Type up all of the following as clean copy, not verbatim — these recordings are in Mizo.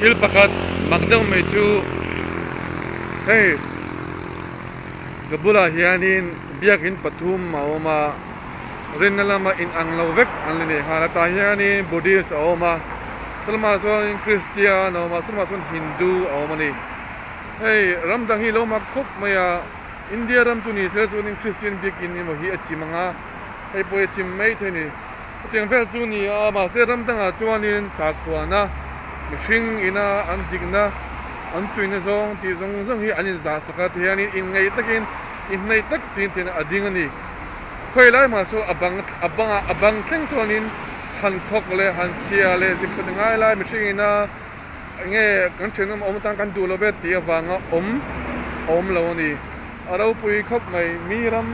Thil pakhat mak deuh mai chu hei ka bulah hianin biakin pathum a awm a rinna lama inang lo vek an la nei nghal a tah hianin buddhist a awm a salamah chuanin christian a awm a salamah chuan hindu a awm a ni hei ram dang hi lo mak khawp mai a India ram chu ni se chuanin christian biakin emaw hi a chim ang a hei pawh hi a chim mai thei a ni. Chutiang vel chu ni a, mahse ram dangah chuanin sakhuana, mihring ina an dikna, an tuina zawng tih zawng zawng hi an inzah sak a, tihianin inngeih takin, inhnaih tak siin tihian a ding a ni. Khawi lai mah saw a bang a bangah a bang thleng chuanin han khawk leh han chhia leh zikchhuat ngai lai mihring ina enge kan thenawm awm atan kan duh lo ve tih avanga awm a awm lo a ni. A ropui khawp mai, mi ram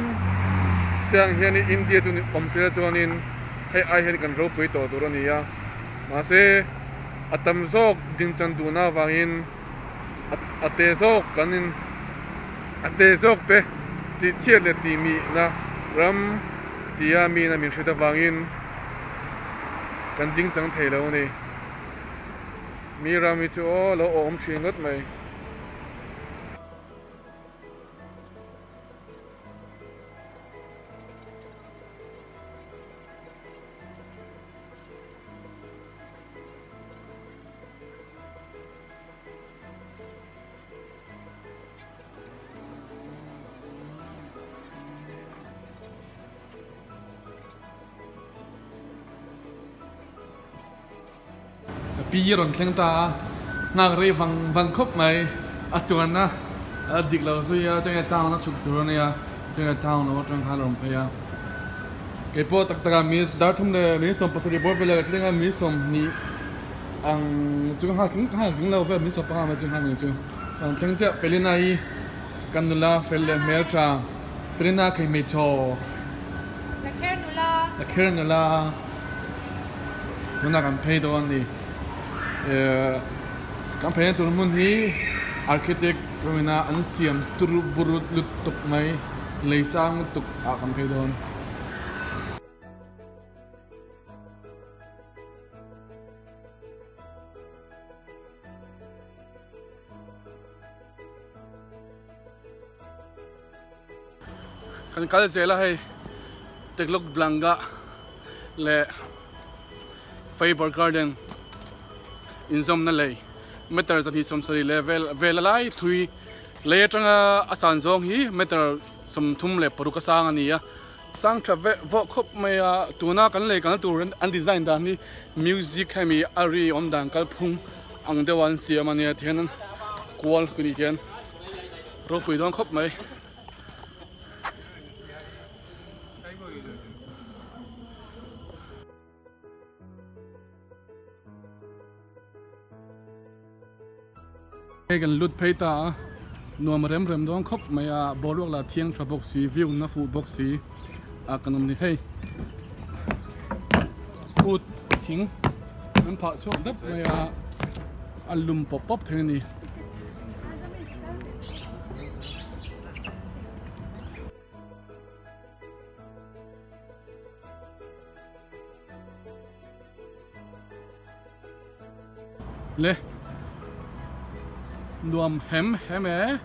te ang hian India chu awm sela chuanin hei ai hian kan ropui tawh tur a ni a, mahse a tam zawk dingchan duhna avangin a te zawk kan in a te zawk te tih chhiat leh tih mihna ram tia miin a min hriat avangin kan dingchang thei lo a ni. Mi ram hi chu aw lo awm thin ngawt mai. Ka pi a rawn thleng ta a, nghak rei vang vang khawp mai. A chuanna a dik lo zui a, chuan town a chhuk tur a nia, chuan town lo atang khan a rawn phei a. Kei pawh tak takah mi dar thum leh mi 70 bawr vel ah ka thleng a, mi 20 ang chu ka nghak tling ka nghak tling lo vel mi 15 mai chu nghak ni chu. Ka rawn thleng chiah Felina i kan nula fel leh hmeltha Felina Kheimechaw. La kher nula. La kher nula. Tunah kan phei dawn a ni. Kan pheina tur hmun hi architect rawngina an siam turu burut lutuk mai lei sang lutuk ah kan phei dawn. Kan kal zel a hei Teglok Blanga leh Faber Garden inzawmna lei meter 270 leh vel vel a lai thui lei atanga a san zawng hi meter 36 a sang a ni a sang tha veh vawh khawp mai a tuna kan lei kalna tur an design dan hi music hemi a ri awm dan kalphung ang deuh a an siam a nia tihian kual ku nih hian. Ropui dawn khawp mai. Hei kan lut phei ta a, nuam rem rem dawn khawp mai a, boruak lah thiang tha bawk si, view na fuh bawk si a kan awm ni hei. Kut thing an phah chhuak dap mai a, a lum pawp pawp thei a ni. Le nuam hem hem e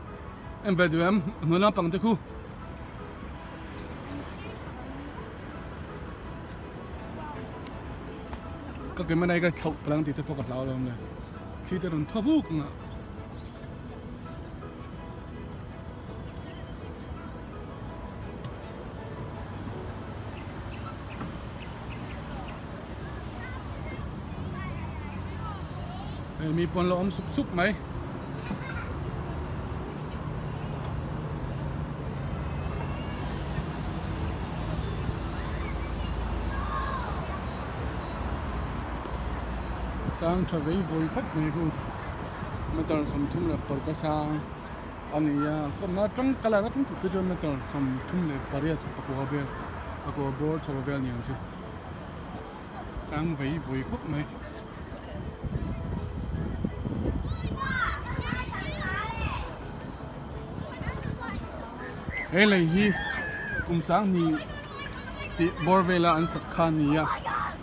em ve duh em hnuai lampang te khu. Ka ke mai ka thlauh palang tih te pawh ka hlau lo le. Thli te rawn thaw vuk ang a. Hei mi pawn lo awm sup sup mai. Sang tha vei vawi khawp mai khu meter 34 sang a ni a kawmna atang ka lak atang tuk te chuan meter 38 pakua vel pakua bawr chho vel ni ang chu sang vei vawi khawp mai. He lei hi kum 2000 tih bawr vela an sak kha a ni a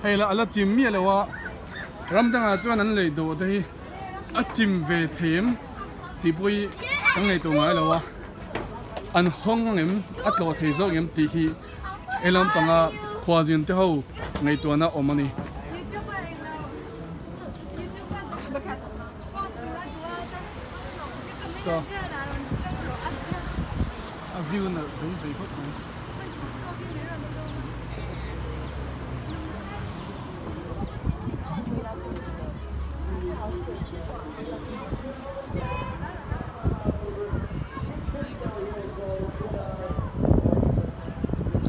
hei lah a la chim miah lo a ram dangah chuan an lei dawh te hi. a chim ve thei em tih pawh hi kan ngaihtuah ngai lo a an hawng ang em a tlawh thei zawk em tih hi he lampanga khuazin te ho ngaihtuahna awm a ni. Saw a view nalh dum thei khawp mai.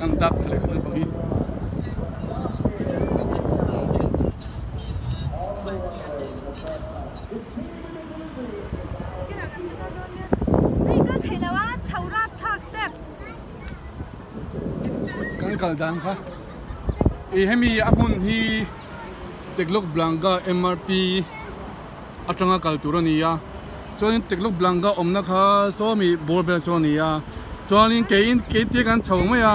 Kan dak thla leh thla bang hi. Kan kal dan kha ih hemi a hmun hi Telok Blangah MRT atanga kal tur a ni a chuanin Telok Blangah awmna kha sawmi bawr vel saw a ni a chuanin keiin keite kan chho mai a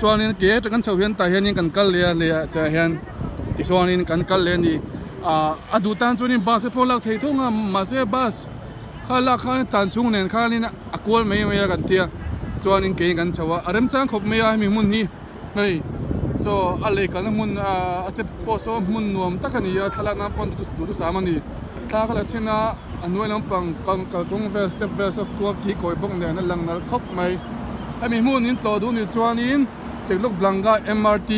chuanin ke atang kan chho hian tah hianin kan kal leh a leh ah chiah hian tichuanin kan kal leh a ni ah a duh tan chuanin bus te pawh lak theih thung a mahse bus kha lak khan tlan chhung nen khanin a kual mai mai a kan tia chuanin keiin kan chho a a remchang khawp mai a hemi hmun hi hei saw a lei kalna hmun ah a step pawh saw hmun nuam tak a ni a thlalak nan pawh duhthusam a ni thla ka la chhin a a hnuai lampang kalkawng vel step vel saw kual ki kawi bawk nen a lang nalh khawp mai hemi hmun in tlawh duh ni chuanin Telok Blangah MRT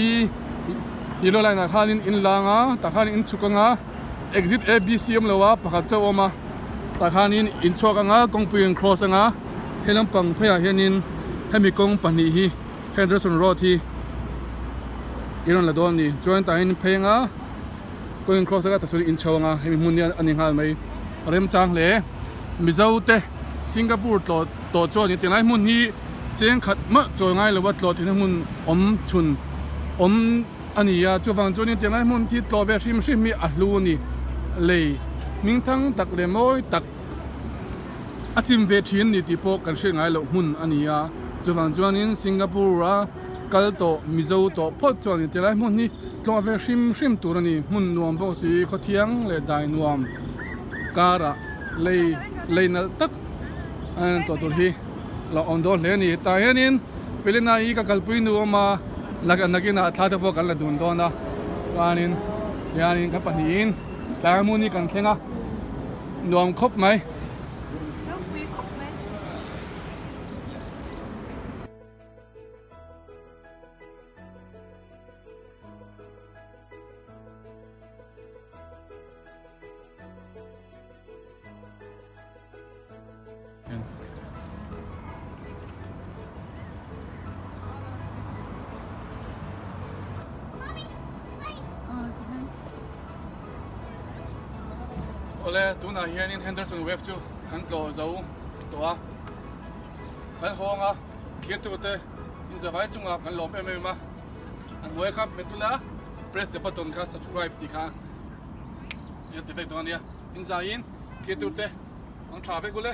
yellow line ah khanin in lang a tah khan in chhuk anga exit A B C awm lo a pakhat chauh a awm a tah khanin in chhuak anga kawngpui in cross anga he lampang pheiah hianin hemi kawng pahnih hi Henderson road hi i rawn la dawn a ni chuan tah hian phei anga kawng in cross anga tah chuan in chho anga hemi hmun hi a ni nghal mai remchang hle Mizo te Singapore tlawh tawh chuan in tilai hmun hi cheng khat mah chawi ngai lo a tlawh theihna hmun awm chhun awm a ni a chuvang chuan in tilai hmun hi tlawh ve hrim hrim hi a hlu a ni lei hming thang tak leh mawi tak a chim ve thin ni tih pawh kan hriat ngai loh hmun a ni a chuvang chuanin Singapore a kal tawh Mizo tawh phawt chuan in tilai hmun hi tlawh ve hrim hrim tur a ni hmun nuam bawk si khawthiang leh dai nuam karah lei lei nalh tak a en tawh tur hi lo awm dawn hle a ni tah hianin Felina hi ka kalpui nu awm a nakinah thla te pawh kan la dun dawn a chuanin hianin kan pahnihin tlai hmun hi kan thleng a. Nuam khawp mai. Ropui khawp mai. Awle tunah hianin Henderson Wave chu kan tlawh zo tawh a, kan hawng a thirtute in zavai chungah kan lawm em em a, a hnuai kha hmet ula press the button kha subscribe tih kha i ti vek dawn a nia, in zaiin thirtute an tha vek ule.